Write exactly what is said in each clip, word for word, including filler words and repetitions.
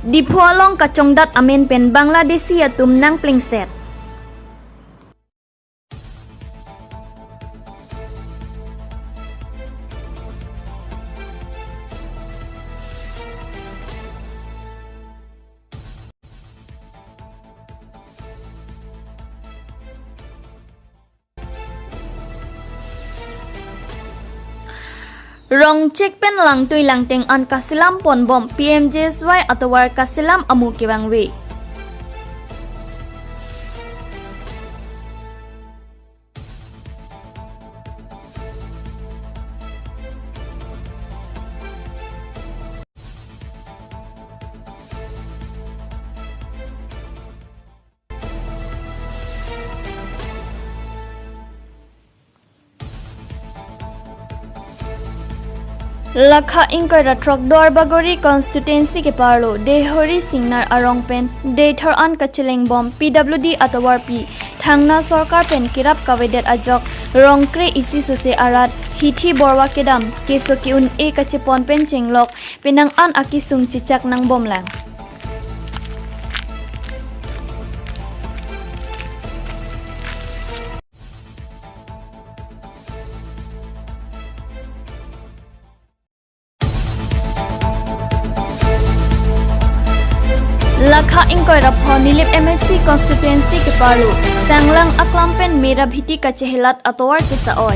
Diphu along kachongdat amen pen Bangladeshi atum nangplengset. Rongchek pen langtui langteng an kaselam ponbom P M G S Y atovar kaselam amu kevangve. Lakha ingkoi ra throk Duarbagori constituency keparlo Dehori Singnar arong pen Dethar an kachelengbom P W D atovarpi thangna sorkar pen kerap kavedet ajok rong kre-isi sose arat hithi borwa kedam keso ke-un-e kachepon pen chenglok penang an akesung chechak nangbomlang. Lakha ingkoi ra pho Nilip M A C constituency keparlo Sanglang aklam pen mera bhiti kachehelat atovar kesa-oi.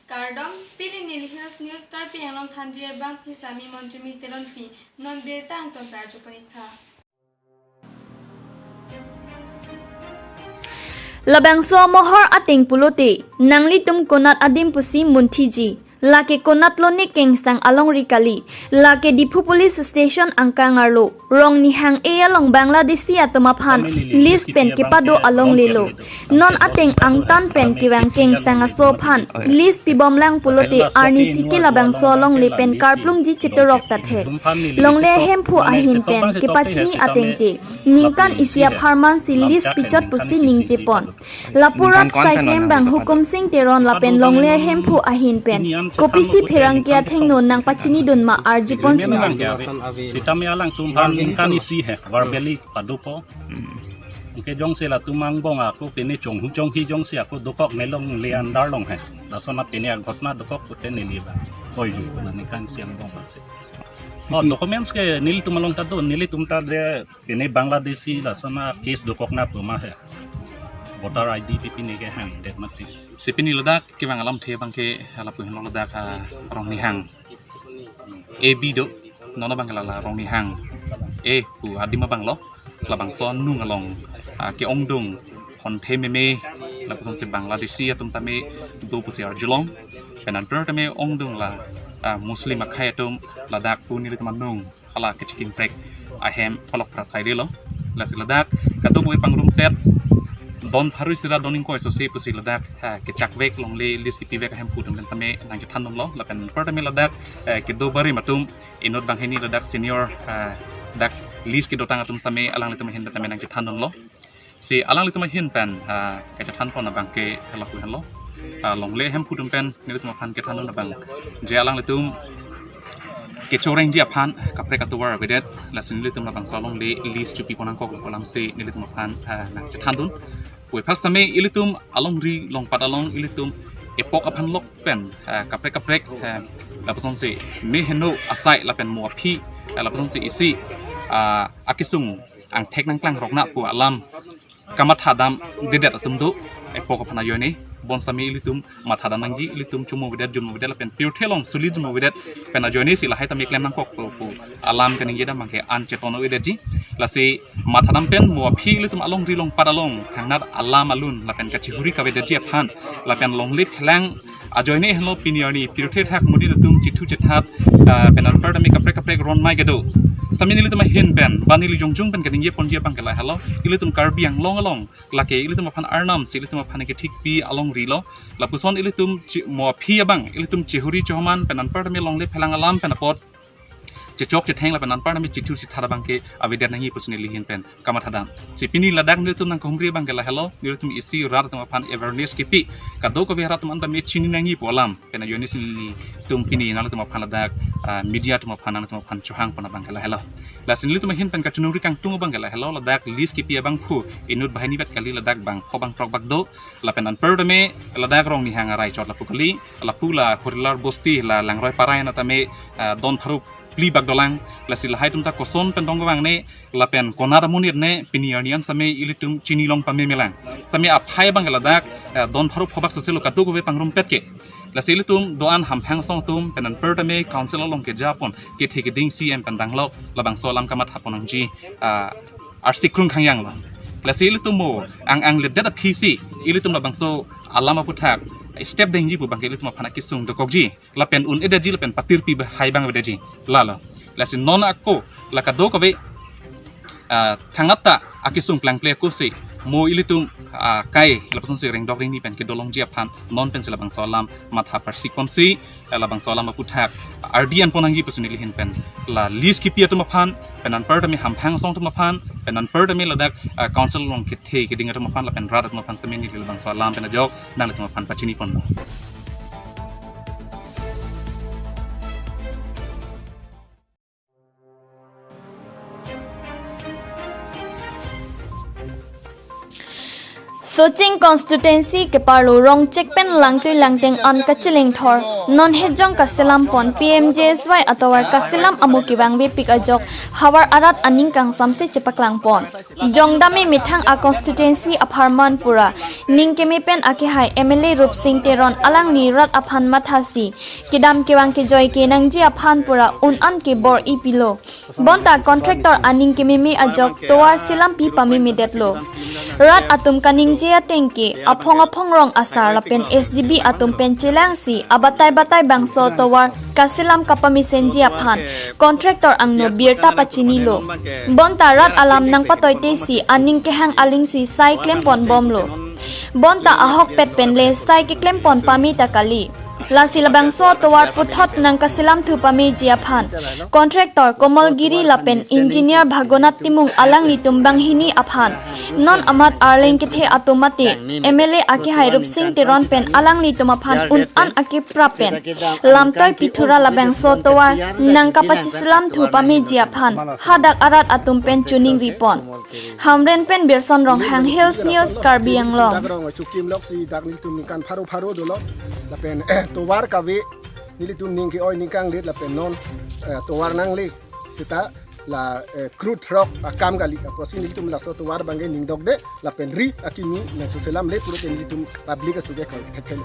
Kardom, pini Nilip Hills News Karbi Anglong thanji abang phi sami Monjumi Teronpi, non birta angton arjupon-ik tha. Labangso amohor ateng pulote, nanglitum konat adim pusi munthiji. Lake konat lone kengsang alongri kali. Lake Diphu Police Station angkang arlo. Rong Nihang A along Bangladeshi atum aphan lease pen kepado alonglelo. Non ateng angtan pen kevang kengsang aso aphan lease pibomlang pulote arnisi ke labangso alongle pen karplungji chetorok tathe. Longle ahemphu ahin pen kepachini atengte ningkan isi apharman si lease pichot pusi ningjepon. Lapu rat saiklem bang Hukum Sing Teron lapen longle ahemphu ahin pen kopisi pherangke athengno nangpachinidun ma arjupon sinang. Sitame alangtum aphan ningkan isi he verbally padopo. Anke jongsi latum angbong ako pine chonghu chonghi jongsi ako dokok ne longle andar along he. Lason a pine aghotna dokok pute neli ba. Oi ju na ningkan isi angbong si. Oh, documents ke nelitum along ta do, nelitum ta de pine Bangladeshi lason a case dokok na puma he. Voter I D pi pine kehang det mati. Si pini ladak kevang alamthe abang ke lapu henlo ladak, ah, Rong Nihang A B do, non abang ke la la Rong Nihang A pu adim abang lo, labangso anung along, ah, ke-ongdung honthe meme, lapuson si Bangladeshi atum tame do pusi arjulong, pen anpar tame ongdung la, ah, Muslim akhei atum ladak pu nelitum anung hala kechekimprek ahem palok prat saidelo. Lasi ladak kadokave pangrumtet don pharo isi ra don ingkoi sose pusi ladak, ha, kechakvek longle lease kepivek ahemphu atum pen tame nangkethandunlo. Lapen anpar tame ladak, eh, kedo barim atum inut banghini ladak senior, eh, dak lease kedotang atum tame alanglitum ahin tame nangkethandunlo. Si alanglitum ahin pen, ah, kachethanpon abang ke lapu henlo. Ah, longle ahemphu atum pen nelitum aphan kethandun abang je alanglitum kechorengji aphan kaprek atovar avedet, lasi nelitum labangso alongle lease chepipon nangkok lapu alam si nelitum aphan, ah, nangchethandun. Puvoiphas tame ilitum alongri longpat along ilitum epok aphan lok pen, ah, kaprek kaprek, ah, lapuson si me heno asai lapen mo aphi, ah, lapuson si isi, ah, akesung angthek nangklangrokna pu alam kamatha damdedet atum do, epok aphan ajoine, bonsitame ilitum matha dam nangji, ilitum chomo avedet, junmo avedet, lapen pirthe along solidunmo avedet, pen ajoine si lahai tame klem nangkok pu, pu alam kaningje dam abang ke an cheton avedetji, lasi matha dam pen mo aphi ilitum alongri longpat along, thangnat alam alun, lapen kachihuri kavedetji aphan, lapen longle phelang, ajoine henlo pini arni pirthe thak mudi atum chithu chethat, ah, pen anpar tame kaprek kaprek ron mai kedo. Sitame nelitum ahin pen, ba neli jongjung pen kaningjeponji abang ke lahelo. Ilitum Karbi Anglong along, lake ilitum aphan arnam si ilitum aphan kethikpi alongri lo. Lapuson ilitum chi-, mo aphi abang, ilitum chihuri chohoman pen anpar tame longle phelang alam pen apot chechok chetheng lapen anparta me chithur chithar abangke avedet nangji pusi neli ahin pen kamatha dam. Si pini ladak nelitum nangkehumri abangke lahelo, nelitum isi rat atum aphan awareness kipi, kadokave rat atum anta me chini nangji pu alam pen ajoine si nelitum pini nanglitum aphan ladak, ah, media atum aphan nanglitum aphan chohang pon abangke lahelo. Lasi nelitum ahin pen kachiningri kangtung abangke lahelo, ladak lease kipi abangphu inut banghini vet kali, ladak bangpho bangthrok bak do. Lapen anparta me ladak Rongnihang arai chot lapu kali, lapu la Horilar Bosti la Langroi Parai na tame, ah, don pharo phli bak dolang. Lasi lahai atum ta koson pen dong vang ne, lapen konat amonit ne, pini arni an sitame ilitum chini long pame melang. Sitame aphai abangke ladak, eh, don pharo pho bak soselo kadokave pangrum pet ke. Lasi ilitum do-an hamphang asong atum pen anparta me council along keja pon kethe keding C M pen danglo, labangso alam kamatha pon nangji, ah, arsi krung khangjang lo. Lasi ilitum mo ang ang ledet aphi si ilitum labangso alam aputhak step dengji pu abangke ilitum aphan akesung dokokji lapen un-edetji lapen patirpi bahai abang avedetji. Lalo. Lasi non ako la kadokave, ah, thangnat ta akesung plangple ako si mo ilitum, ah, kai lapuson si rengdok rengni pen kedolongji aphan non pen si labangso alam matha parsik pon si, eh, labangso alam aputhak ardi an pon nangji pusi neli ahin pen la lease kipi atum aphan, pen anparta me hamphang asong atum aphan, pen anparta me ladak, ah, council along kethe keding atum aphan lapen rat atum aphan sitame neli labangso alam pen ajok nanglitum aphan pachini pon. Socheng constituency keparlo Rongchek pen Langtui Langteng an kacheleng thor non hejong kaselam pon, P M G S Y atovar kaselam amo kevangve pik ajok havar arat aning kangsamse chepaklang pon. Jongdam methang a constituency apharman pura ning keme pen akehai M L A Rupsing Teron alangli rat aphan mathasi kedam kevang kejoi kenangji aphan pura un an kebor-i pilo. Bonta contractor aning kememe ajok tovar selam pi pamemedetlo. Rat atum kaningje ateng ke aphong aphong rong asar lapen S G B atum pen chelangsi abatai batai bangso tovar kaselam kapamesenji aphan contractor angno birta pachinilo. Bonta rat alam nangpatoitesi aning kehang alingsi sai klem pon bomlo. Bonta ahokpet pen le sai keklem pon pame ta kali. Lasi labangso tovar puthot nangkaselam thu pameji aphan contractor Komolgiri lapen engineer Bhagonath Timung alanglitum banghini aphan non amat arleng kethe atum mate M L A akehai Rupsing Teron pen alanglitum aphan un an akeprap pen lamtoi pithura labangso tovar nangkapachiselam thu pameji aphan hadak arat atum pen choningri pon. Hamren pen Birson Ronghang, Hills News, Karbi Anglong. Dak rong chukim lok si dak nelitum ningkan pharo pharo dolo. Lapen tovar kave nelitum ning ke-oi ning kanglit lapen non, eh, tovar nangle seta la, eh, crude rock akam kali. Apotsi nelitum laso tovar abangke ning dokde lapen ri akimi nangsuselam le puro ke nelitum public asu ke koi thekthe.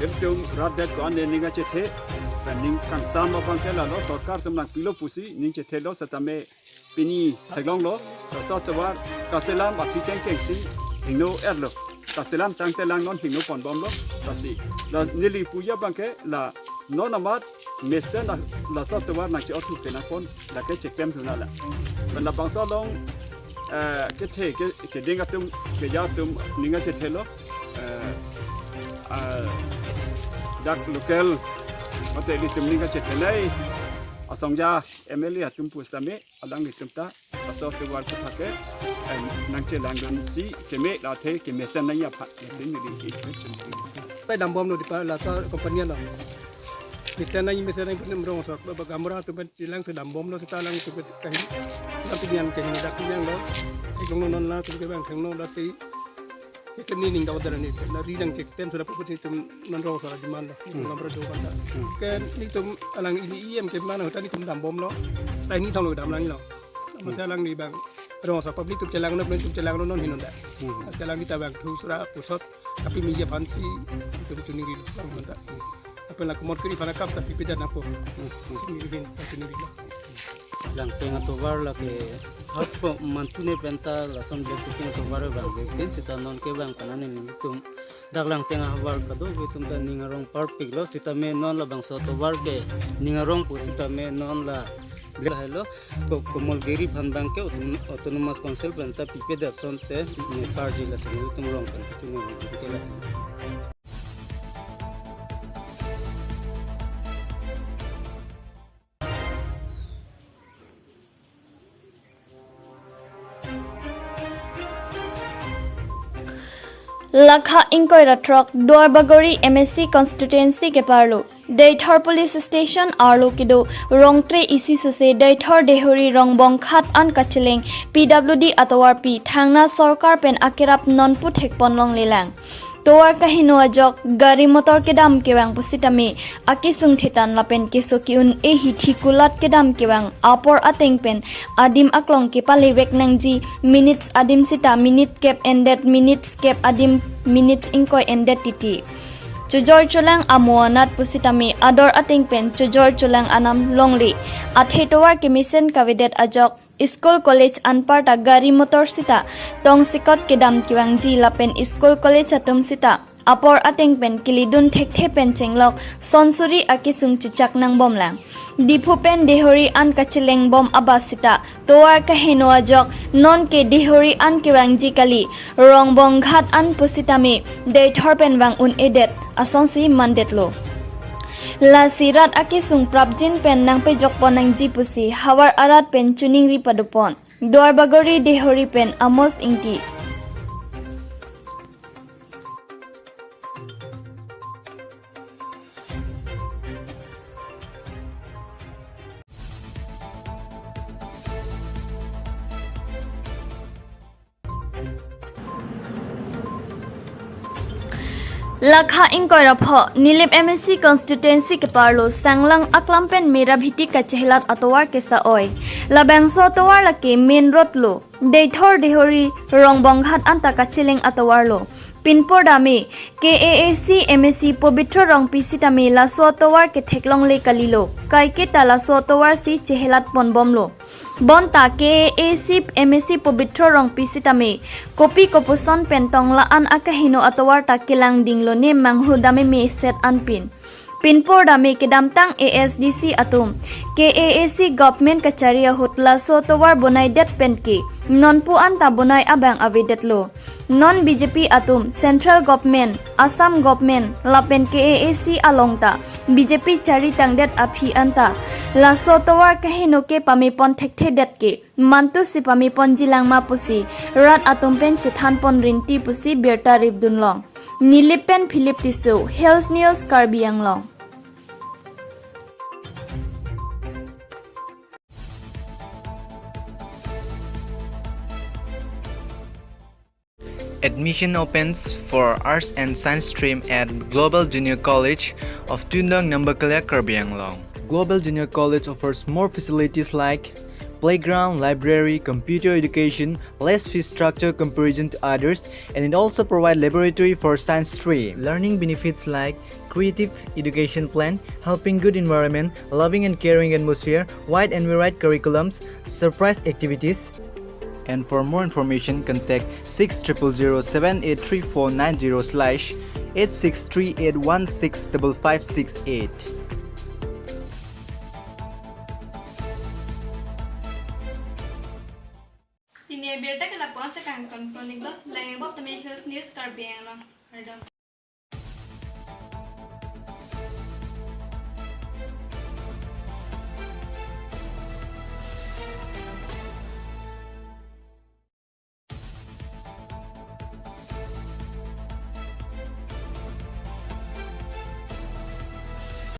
Nelitum rat det ko-an ne ning kachethe, lapen ning kangsam abangke lalo sorkar atum nangpilo pusi ning chethelo setame pini theklonglo, laso tovar kaselam aphi kengkeng si hingno erlo. Kaselam tangte lang non hingno pon bomlo, lasi. La neli puji abangke la non amat mesen la, laso tovar nangche-othu penang pon, lake cheklem thu nanglang. Pen labangso along, eh, kethe ke, keding atum, keja atum ning kachethelo, eh, ah, dak local mate ilitum ning kachethenei asongja M L A atum pu setame alanglitum ta laso tovar aputhak ke, em, nangchelangdunsi keme la athe kemesen nangji aphan, mesen neli ke. Tai dambom lo dipa laso company lo. Mesen nangji, mesen nangji punem rong sok, ba gamra atum pen chelangsi dambom lo seta alanglitum ke kahin. Seta pinyan kahin dak pinyan lo. Iklong non la atum ke bang thengno lasi. Ke keni ning dau dara ni, na ri dang chek tem sura puput si tum non rong sara demand lo. Hmm. Nomor dua kanta. Hmm. Ke nelitum alang ini E M ke mana hutan nelitum dambom lo. Tai ni thang lo dam lang lo. Hmm. Masa alang ni bang rong sa public tum chelangno, tum chelangno non hin non da. Hmm. Masa alang kita bang thu sura pusot, tapi media aphan si tum choningri lo, bang kanta. Hmm. Apa la Komolgiri aphan akam tapi pipedet nangpo. Hmm. Hmm. Choningri hin, choningri lo. Langteng atovar lake hap mantu ne penta lason block atovar vangve pen seta non ke vang kanan nelitum dak Langteng ahavar kadokave atum ta ning arong parpik lo sitame non labangso atovar ke ning arong pu sitame non la lahelo ko Komolgiri aphan abangke auton-, autonomous council penta pipedet asonte ne parji lasi nelitum rong pen pitu ne ke la. Lakha ingkoi ra throk Duarbagori M A C constituency keparlo Deithor police station arlo kedo rongtre isi suse Deithor Dehori Rongbonghat an kacheleng P W D atovarpi thangnath sorkar pen akerap nonpu thekpon longlelang. Tovar kaheno ajok gari motor kedam kevang pusitame akesung thetan lapen keso ke-un-e hithi kulat kedam kevang apor ateng pen adim aklong kepalevek nangji, minutes adim sita minute kep endet, minutes kep adim minutes ingkoi endet titi. Chojor cholang amo anat pusitame ador ateng pen chojor cholang anam longle. Athe tovar kemesen kavedet ajok school college anparta gari motor sita tongsekot kedam kevangji lapen school college atum sita apor ateng pen kelidun thekthe pen chenglok sonsuri akesung chechak nangbomlang. Diphu pen Dehori an kachelengbom abas sita tovar kaheno ajok nonke Dehori an kevangji kali, Rongbonghat an pusitame Deithor pen vang un-edet asonsi mandetlo. Lasi rat akesung prapjin pen nangpejokpon nangji pusi havar arat pen choningri padopon. Duarbagori Dehori pen Amos Ingti. Lakha ingkoi ra pho Nilip M A C constituency keparlo Sanglang aklam pen Merabhiti kachehelat atovar kesa-oi. Labangso atovar lake main road lo. Deithor Dehori Rongbonghat anta kacheleng atovar lo. Pinpur dame K A A C M A C Pobitro Rongpi sitame laso atovar ketheklongle kalilo. Kaiketa laso atovar si chehelat ponbomlo. Bonta K A A C M A C Pobitro Rongpi sitame kopi kopuson pen tongla an akaheno atovar ta kelang dinglone manghu dame meset anpin. Pinpur dame kedamtang A S D C atum K A A C government kachari ahut laso atovar bonaidet penke nonpu anta bonai abang avedetlo. Non B J P atum central government, Assam government lapen K A A C along ta B J P chari tangdet aphi anta laso atovar kaheno ke pamepon thekthedet ke mantu si pameponji lang ma pusi rat atum pen chethanpon rinti pusi birta ripdunlong. Nilip pen Philip Tisso, Hills News, Karbi Anglong. Admission opens for Arts and Science stream at Global Junior College of Tundong, Nambakelia, Karbi Anglong. Global Junior College offers more facilities like playground, library, computer education, less fee structure comparison to others, and it also provides laboratory for science stream. Learning benefits like creative education plan, helping good environment, loving and caring atmosphere, wide and varied curriculums, surprise activities. And for more information, contact six triple zero seven eight three four nine zero slash eight six three eight one six double five six eight. Pini abirta ke lapu-an si kangton kronik lo, langibop tame Hills News Karbi Anglong. Kardom.